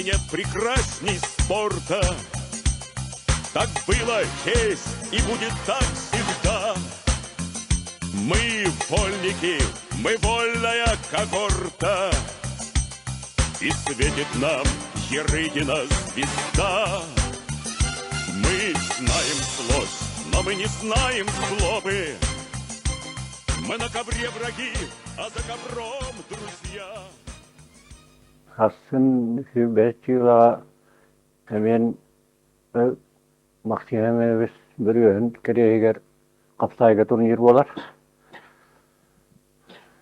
нет прекрасней спорта. Так было, есть и будет так всегда. Мы вольники, мы вольная когорта, И светит нам Ерыгина звезда. Мы знаем злость, но мы не знаем злобы. Мы на ковре враги, а за ковром друзья. Сарсын сүүрбэс эмиэн Максим Иванович бүрүөһүн кэриэһигэр хапсаайга турнир буолар.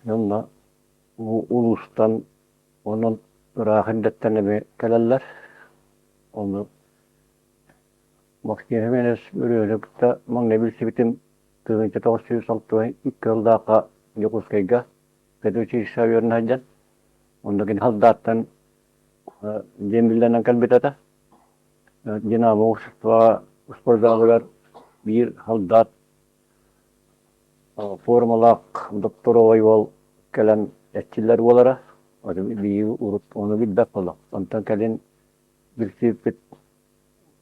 Онно улуустан онон ыраах эрдэттэн эмиэ кэлэллэр. Ону Максим Иванович бүрүөһүнү кытта маҥнай билсибитим 1962 сыллаахха Дьокуускайга педучилище үөрэнэ сылдьан. Онно кини халдааттан диэн кэлбит этэ. Динамо обществоҕа спортзалыгар биир солдат формалаах докторовай уол кэлэн эрчиллэр буолара. Биһиги урут ону билбэт буоллах. Онтон кэлин билсибиппит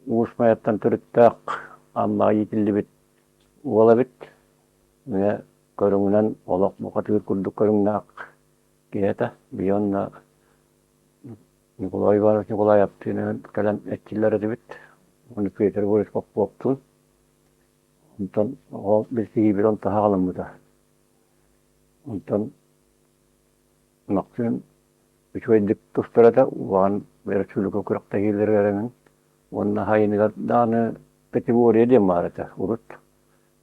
Уус Майаттан төрүттээх Аммаҕа иитиллибит уол эбит. Эмиэ көрүҥүнэн олох бухатыыр курдук көрүҥнээх киһи этэ. Биһи онно Николай Иванович Николаевтыын кэлэн эрчиллэр этибит. Уонна Петр Егорович Поповтуун. Онтон ол билсиһиибит онто саҕаламмыта. Онтон Максим үчүгэйдик тустар этэ, улахан өрөспүүбүлүкэ күрэхтэһиилэригэр эҥин. Уонна сайыныгар даҕаны категория диэн баар этэ урут.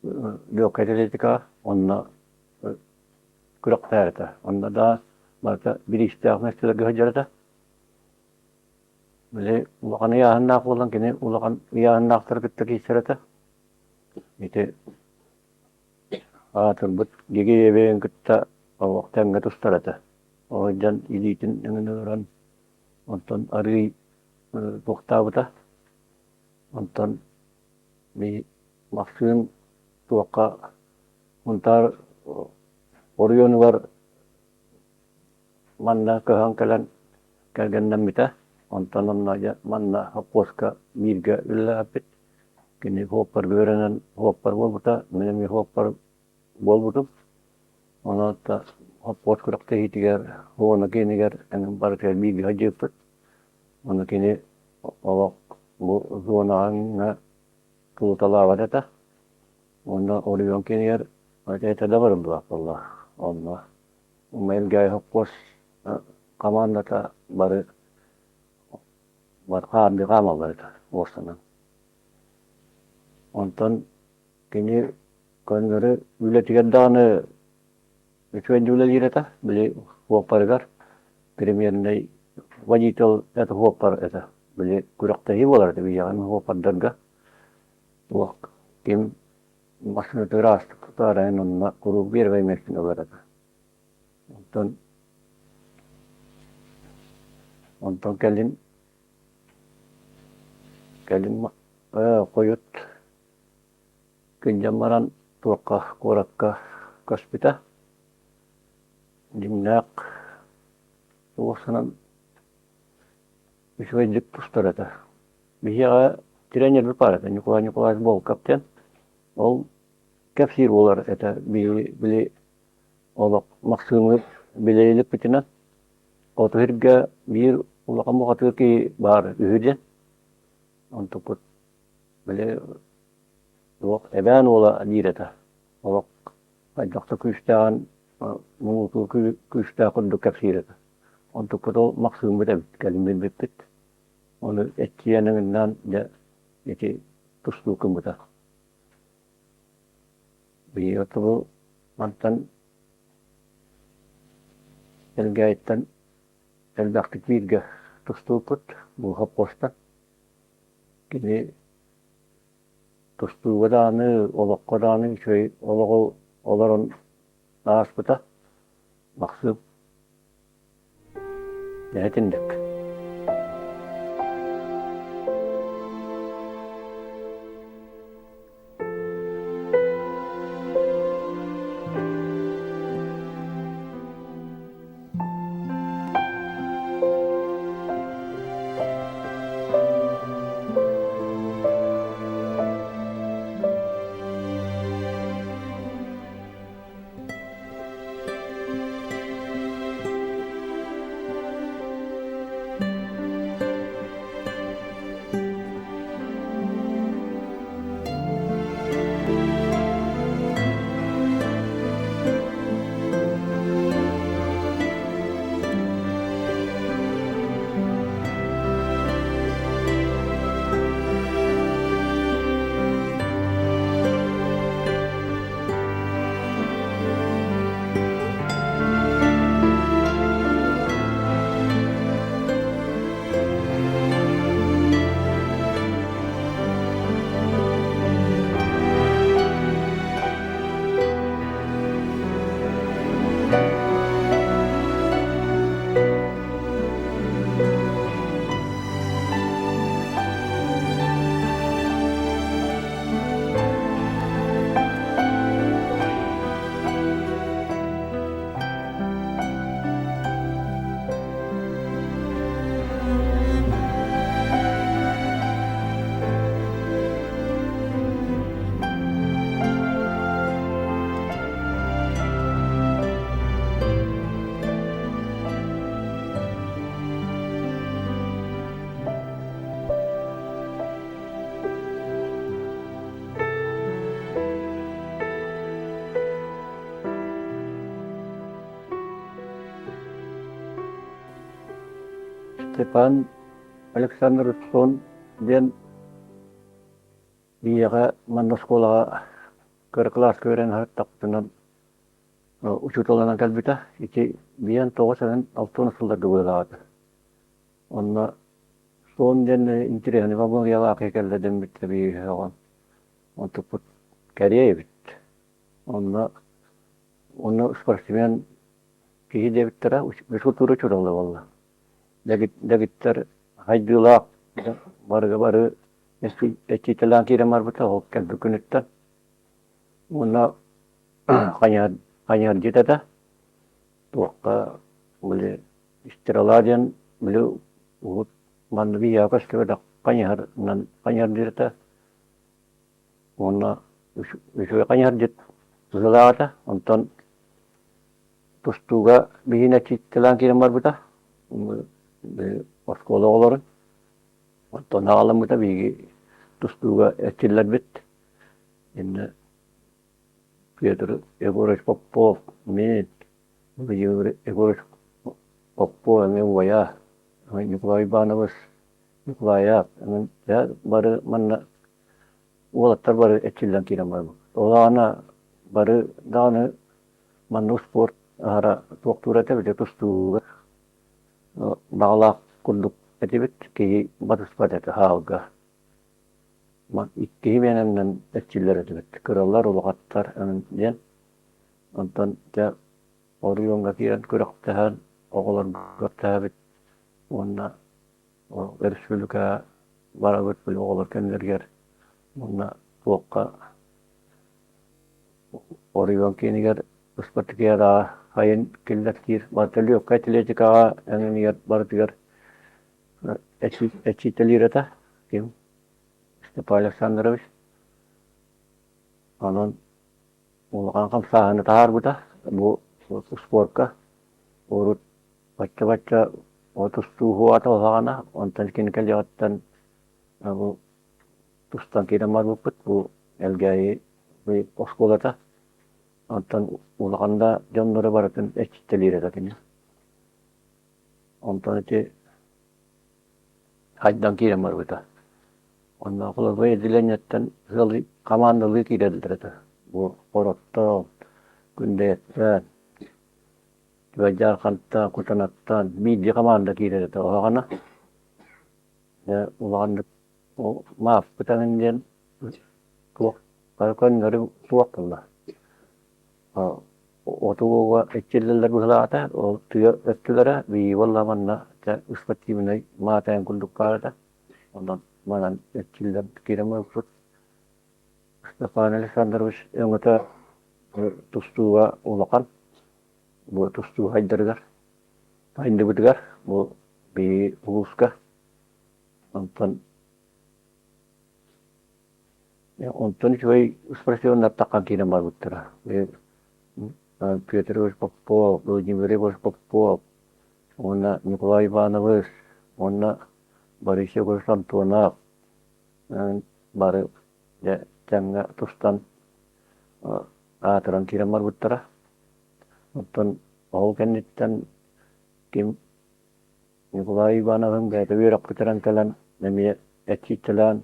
Легкая атлетика онно күрэхтэһэр этэ. Онно да барыта бириистээх миэстэлэргэ сылдьар этэ. Били улахан ыйааһыннаах буолан кини улахан ыйааһыннаахтары кытта киирсэр этэ. Ити аатырбыт Гигиевин кытта олох тэҥҥэ тустар этэ. Ол дьон илиитин өҥүн ылан онтон арыый туохтаабыта. Онтон Максим туохха Сунтаар оройуонугар манна көһөн кэлэн кэргэннэммитэ. Онтон онно дьэ манна сопхуоска бииргэ үлэлээбиппит. Кини суоппарга үөрэнэн суоппар буолбута, мин эмиэ суоппар буолбутум. Онон сопхуос күрэхтэһиитигэр, уонна киинигэр эҥин барытыгар бииргэ сылдьыбыппыт. Ону кини олох бу зонаҕа кылыталаабат этэ. Уонна оройуон киинигэр этэ да барыллыбат буолла. Онно Умайылгаай сопхуос хамаандата бары хаардыы хаамаллар этэ уопсанан. Онтон кини көннөрү үлэтигэр даҕаны үчүгэйдик үлэлиир этэ. Били суоппарыгар примернэй водитель это суоппар этэ. Били күрэхтэһии буолар этэ биһиэхэ суоппардарга. Туох ким массыынатыгар аастык тутаарайын онно куруук биэрбэй миэстини ылар этэ. Онтон онтон кэлин кэлин хойут күндьэн баран туохха куоракка көспүтэ. Дьиҥнээх туохсанан үчүгэйдик тустар этэ. Биһиэхэ тренербит баар этэ Николай Николаевич Волков диэн. Ол кэпсиир буолар этэ биһиги били олох Максимы билэ иликпитинэн хоту сиргэ биир улахан бухатыыр киһи баар үһү диэн. Онтукпут били туох эбээн уола диир этэ. Олох хайдах да күүстээҕин муҥутуур күүстээх курдук кэпсиир этэ. Онтукпут ол Максиммыт эбит кэлин билбиппит. Ону эрчийэн ыҥырнаан дьэ ити тустуу гыммыта. Биһиги тобу мантан Элгээйиттэн элбэхтик бииргэ тустууппут Муха постан. Кини тустууга даҕаны, олоххо даҕаны үчүгэй олоҕу олорон ааспыта. Махсыым Этинник. Степан Александрович Сон диэн биһиэхэ манна оскуолаҕа кыра кылааска үөрэнэ сырыттахпытынан учууталынан кэлбитэ. Ити биэн тоҕус эҥин 60 сылларга быһыылаах этэ. Онно Сон диэн интэриэһинэй фамилиялаах киһи кэллэ дэммиттэ биһиги оҕон. Онтукпут кэриэй эбит. Онно онно спортсмен киһи диэбиттэрэ физкультура учуутала буолла. Дэгиттэр хайдыылаах барыга бары эчиитэлээн киирэн барбыта ол кэлбит күнүттэн. Уонна хайыһардьыт этэ. Туохха били стрела диэн били уһут манна биһиэхэ көстүбэтэх хайыһарынан хайыһардыыр этэ. Уонна үчүгэй хайыһардьыт сыһыылаах этэ. Онтон тустууга биһиэнэ чииттэлээн киирэн барбыта. Оскуола оҕолорун. Онтон аҕаламмыта биһиги тустууга эрчиллэрбит. Иннэ Петр Егорович Попов, мин, Владимир Егорович Попов эмиэ убайа, Николай Иванович Николаев, бары манна уолаттар бары эрчиллэн киирэн барбыт. Ол аана бары даҕаны манна успуорт аһара туохтуур этэ били тустууга баҕалаах курдук этибит киһи батыспат этэ хаалга. Иккиһи миэнэннэн эрчиллэр этибит. Кыралар, улахаттар диэн. Онтон дьэ оройуоҥҥа киирэн күрэхтэһэн, оҕолорго күрэхтэһэбит уонна өрөспүүбүлүкэҕэ барабыт били оҕолор кэмнэригэр уонна туохха оройуон киинигэр ыспартакиадаҕа сайын киллэртиир барыта легкай атлетикаҕа эҥинигэр барытыгар эчиитэлиир этэ ким Степан Александрович онон улахан хамсааһыны таһаарбыта бу спорка урут бачча-бачча тустуу уһуата уһаҕана онтон кини кэлиэҕиттэн бу тустан киирэн барбыппыт бу Элгээйи оскуолата онтон улахан да дьоннору барытын эчиттэлиир этэ кини Онтон ити хайдан киирэн барбыта. Онно холобур отделениеттан ыалы хамаандалыы киирэллэр этэ. Бу Хороттон, Күндэйэттэн, Түбэйдьаархантан, Кутанаттан биирдии хамаанда киирэр этэ. Оһоҕоно дьэ улаханнык мааппыт эҥин диэн туох көннөрү суох буолла. Отууга иччиллэллэр быһыылаата, ол тыа өттүлэрэ биһиги буолла манна дьэ спортивнай маатайан курдук баар этэ. Онон манан эрчиллэн киирэн барбыппыт. Степан Александрович өҥөтө тустууга улахан, бу тустуу хайдарыгар, айдыбытыгар бу биһиги улууска. Онтон Онтон үчүгэй спортсменнар таххан киирэн барбыттара. Петр Иванович Попов, Владимир Иванович Попов уонна Николай Иванович уонна Борис Егорович Антонов бары дьэ тэҥҥэ тустан аатыран киирэн барбыттара. Оттон ол кэнниттэн ким Николай Ивановым бэйэтэ үөрэхпитинэн кэлэн эмиэ этиитэлээн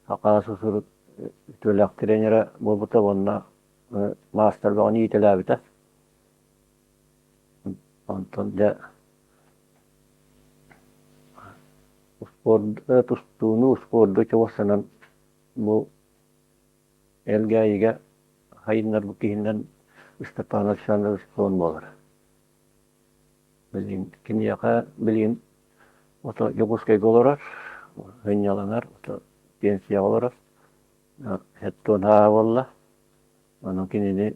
Хакаас усурут үтүөлээх тренерэ буолбута уонна маастар бөҕөнү иитэлээбитэ. Онтон дьэ успуорду тустууну успуорду чугасынан бу Элгээйигэ хайыннарбыт киһинэн Степан Александрович Сон буолар. Билигин киниэхэ билигин ото Дьокуускайга олорор, сынньаланар, ото пенсияҕа олорор. Хеттуон ааһа буолла. Онон кинини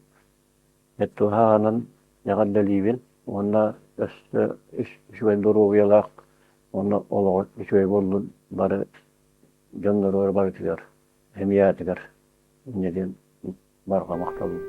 хеттуон ааһынан эҕэрдэлиибин уонна өссө үчүгэй доруобуйалаах уонна олоҕо үчүгэй буоллун бары дьонноругар барытыгар, эмиэ инньэ диэн барҕа махталым.